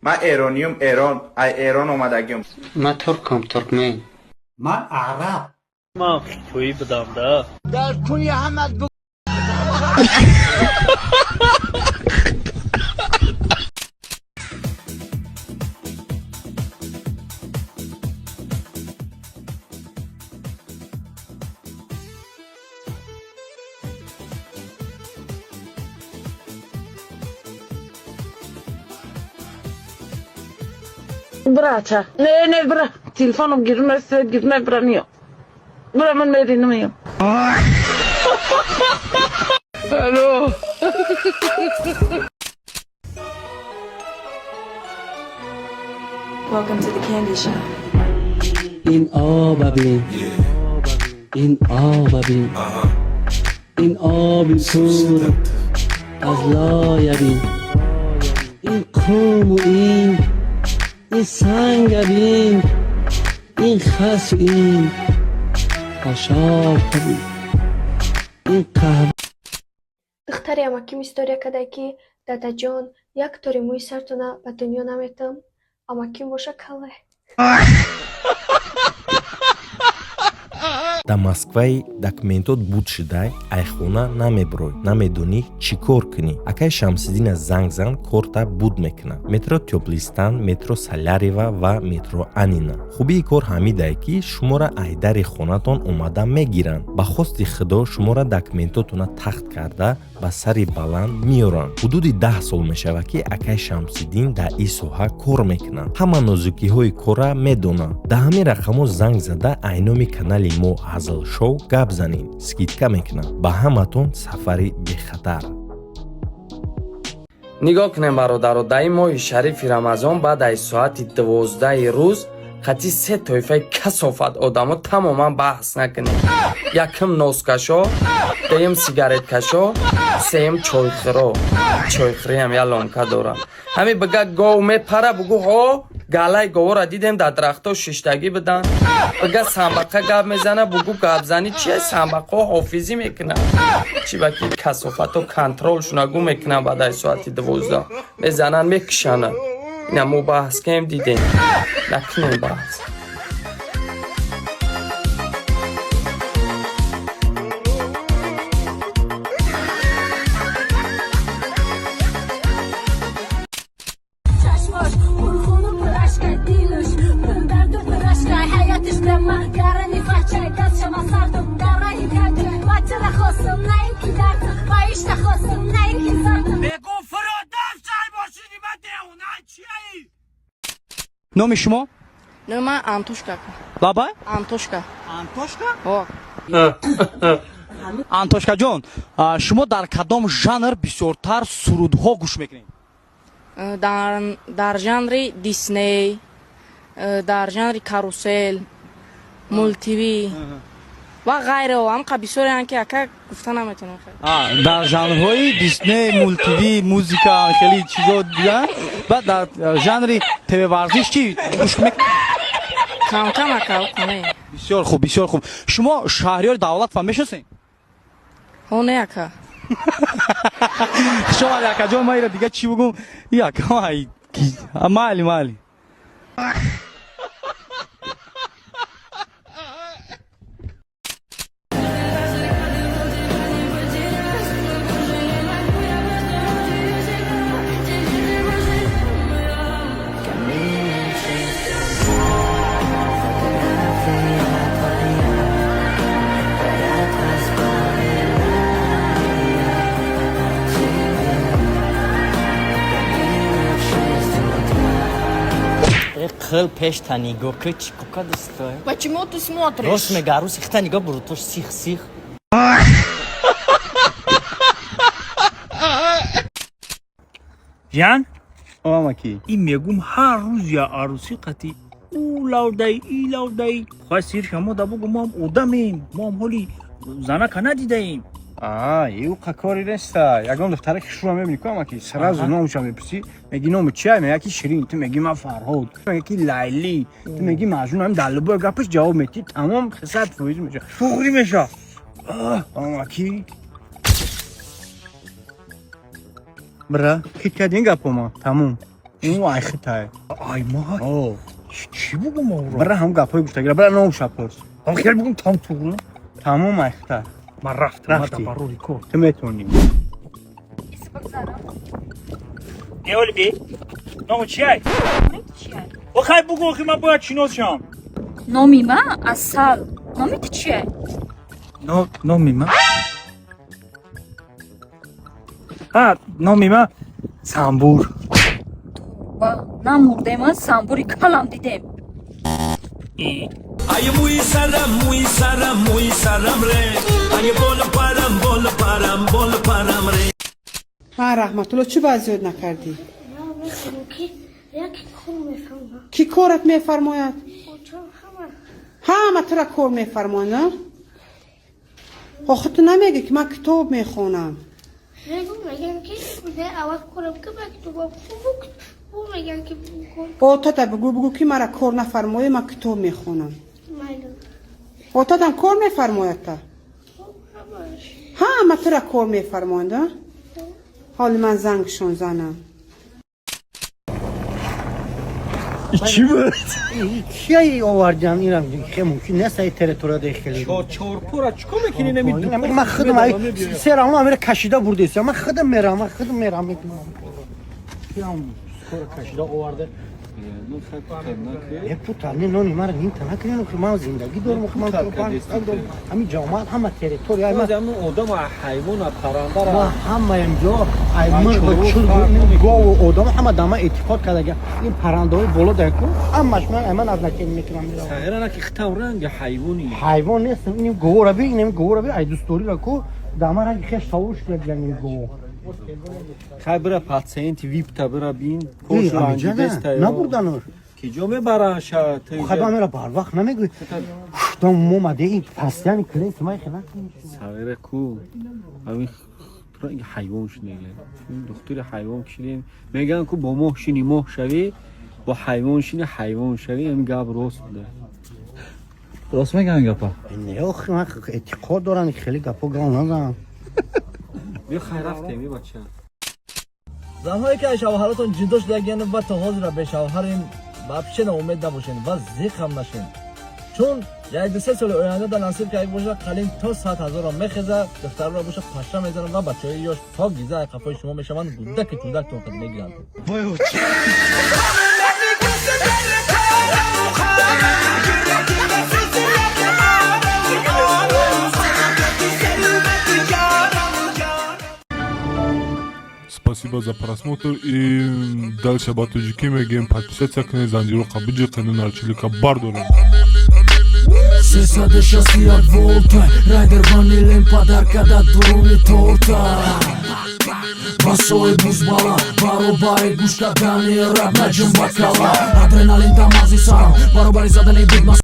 Ман эрониюм, Эрон, ай Эрон омадагиюм. Ман туркам, туркмен. Ман араб. Ман хитоӣ будам да. Дар куни ҳамат. Брача. Не, не, бра. Телефоном гирме, свет гирме, бра миё. Бра ман меринам миё. Алло. Welcome to the candy shop. Ин оба бин, ин оба бин, ин оби пур аз лоя бин, ин қуму ин санга бин, ин хасу ин хошока бин, ин қаҳва. Духтари амаким история када, ки дадаҷон, як тори мӯи сартона ба дунё наметам, амаким боша кале. Дар Москваи документот буд шидай, айхона намебурой, намедонӣ чӣ кор кунӣ? Акай Шамсиддина занг зан, корта буд мекунад. Метро Тёплый Стан, метро Салярева ва метро Аннино. Хубии кор ҳамидае, ки шуморо айдари хонатон омада мегиранд. Ба хости Худо шуморо документотона тахт карда, ба сари баланд меоранд. Ҳудуди 10 сол мешавад, ки акай Шамсиддин дар ин соҳа кор мекунад, ҳама нозукиҳои корра медонад. Дар ҳамин рақамҳо занг зада, айноми канали мо Ҳазл Шоу гап занем, скидка мекунад. Ба ҳаматон сафари бехатар. Нигоҳ кунем, бародаро, дар ин моҳи шарифи Рамазон баъд аз соати 12-и рӯз қатъи се тоифаи касофат одамо тамоман баҳс накунем: якум носкашо, дуюм сигареткашо, сеюм чойхӯро. Чойхӯриам я ломка дора. Ҳамин бига гов мепара, бугӯ ҳо, галаи говора дидем, дар дарахтҳо шиштагӣ буданд. Бига самбақа гап мезана, бугӯ гапзанӣ чие, самбақо ҳофизӣ мекунад. Чӣ ба ки касофатҳо контролшуна гум мекунанд, баъд аз соати 12 мезананд, мекушананд. Ина мо баҳс кем дидем, накунем баҳс. Чашмош пурхуну пурашка, дилаш пурдарду пурашка, ҳаётиш бема гарани фачай, дастшама сардум дараи каҷай. Ва хостум, на ин ки дардум, ва ишта хостум, на ин ки зардум. Бегу фуродам сай бошиди, ма девона чияи? Номи шумо? Номи ман Антошка. Лабай? Антошка. Антошка? О. Антошкаҷон, шумо дар кадом жанр бисёртар сурудҳо гӯш мекунед? Дар жанри Дисней, дар жанри карусел, мультивӣ ва ғайрао. Ҳамқа бисёреанд, ки ака, гуфта наметавонам хеле. Дар жанрҳои Дисней, мультивӣ, музыка, хеле чизо дида. Баъд дар жанри ТВ варзиш чӣ гӯш мекунед? Камкам, ака, не. Бисёр хуб, бисёр хуб. Шумо Шаҳриёри Давлатова мешиносед? Ҳо, не, ака. Хуш омадед, акаҷон. Ман ира дига чӣ бугум? Як майли, майли. Қил пешта нигоҳ ки, чӣ кука дастой. Почему ты смотришь? Рост мега, арӯси хита нигоҳ, бурутош сих сих. Ҷан. Омаки. Ин мегум, ҳар рӯз я арӯсӣ қати ӯ лавдай, и лавдай. Хоҳ сир шамо да бугу, моам одамем, моам ҳоли занака надидаем. А, ю кори неста. Ягон духтаре ки шура мебини ку, амаки, сразу номша мепурсӣ, меги номи чия, мега ки Ширин, ту меги ман Фарҳод, мега ки Лайли, ту меги Маҷнун, ҳам дар любой гапаш ҷавоб метӣ, тамом, 100% меша. Туғри меша. Амаки. Бра, хит кардин гапома, тамом. Ин айхитай. Ай ма. О. Чӣ бугум ора? Бира ҳам гапҳои гуфтагира, бира номша пурс. Ҳам хел бугум там туғру. Тамом айхитай. Ман рафтам, Рафтӣ. ба роҳи кор. Ту метавонӣ. Эоли би. Ному чиай? Охай бугу, охи ман бояд шинос шавам. Номи ман Асал. Номи ту чие? Номи ман? Ҳа, номи ман Самбур. Ва намурдем, а самбури калам дидем. Ай муи сарам, муи сарам, муи сарам ре. Ай бол парам, бол парам, бол парам ре. Ҳа, Раҳматулло, чӣ ба зиёд накардӣ? Кӣ корат мефармояд? Ҳама тура кор мефармояд? Охи ту намегӣ, ки ман китоб мехонам. Отата бигӯ, бигӯ, ки мара кор нафармоя, ман китоб мехонам. Отатам кор мефармояд та? Ҳама тура кор мефармояд, а? Ҳоли ман зангшон занам. Чӣ буд? Кияи овардан инам хе мумкин нест, ай территорияда хеле. Чорпора чикор мекунӣ нами? Ман худам ай серам амира кашида бурдесам. Ман худам мерам, ман худам мерам. Киям скоро кашида оварда. Е пута, не нони мара ним та накунем, ки ман зиндагӣ дорам, ки ман дорам. Ҳамин ҷамоат ҳама территория ай ман одам, ҳайвон, парранда. Ма ҳама инҷо ай мурғ, чург, гову одам ҳама дама эътиқод карда. Ин паррандаҳои боло дар ку ҳамаш ман ай ман аз накем мекунам меравам. Сағира ки хитам ранги ҳайвони. Ҳайвон нестам, ин говора би, ин говора би, ай дӯстдориро ку дама ранги хеш тавуш шуда ин гово. Хай бира патсиенти випта бира бин. Набурдануш. Ки ҷо мебаранд ша? Хай ба мера барвақт намегӯй. Дом момаде пастияни клиент май хела. Сағира ку ҳамин ранги ҳайвон шудага. Духтури ҳайвон кишидем. Мегӯянд ку бо моҳ шини моҳ шавӣ, бо ҳайвон шини ҳайвон шавӣ. Ҳамин гап рост буда. Рост мегӯянд гапа? Не, охи ман эътиқод дорам, хеле гапо гап назанам. Биё, хай рафтем, и бача. Занҳое, ки аз шавҳаратон ҷудо шудагиянд ва то ҳозира бешавҳарем, вообще ноумед набошед ва зиқ ҳам нашед, чун 1-2-3 соли оянда дар насиб ки як боша, қалин то 100 000-ро мехеза, духтарро боша паша мезананд ва бачаҳои ёш то гиза ай қафои шумо мешаванд, гудаки чудактон қад мегиранд. Спасибо за просмотр и дальше ба тоҷикӣ мегӯем: подписаться кунед, занҷироқа биҷиқену нарчилика бардорем. 361 волта райдер ванилен подарка да дуруни торта басои бузбала баробари гӯш кардани рап наҷум ба кала адреналин дамази сарам баробари задани бигма.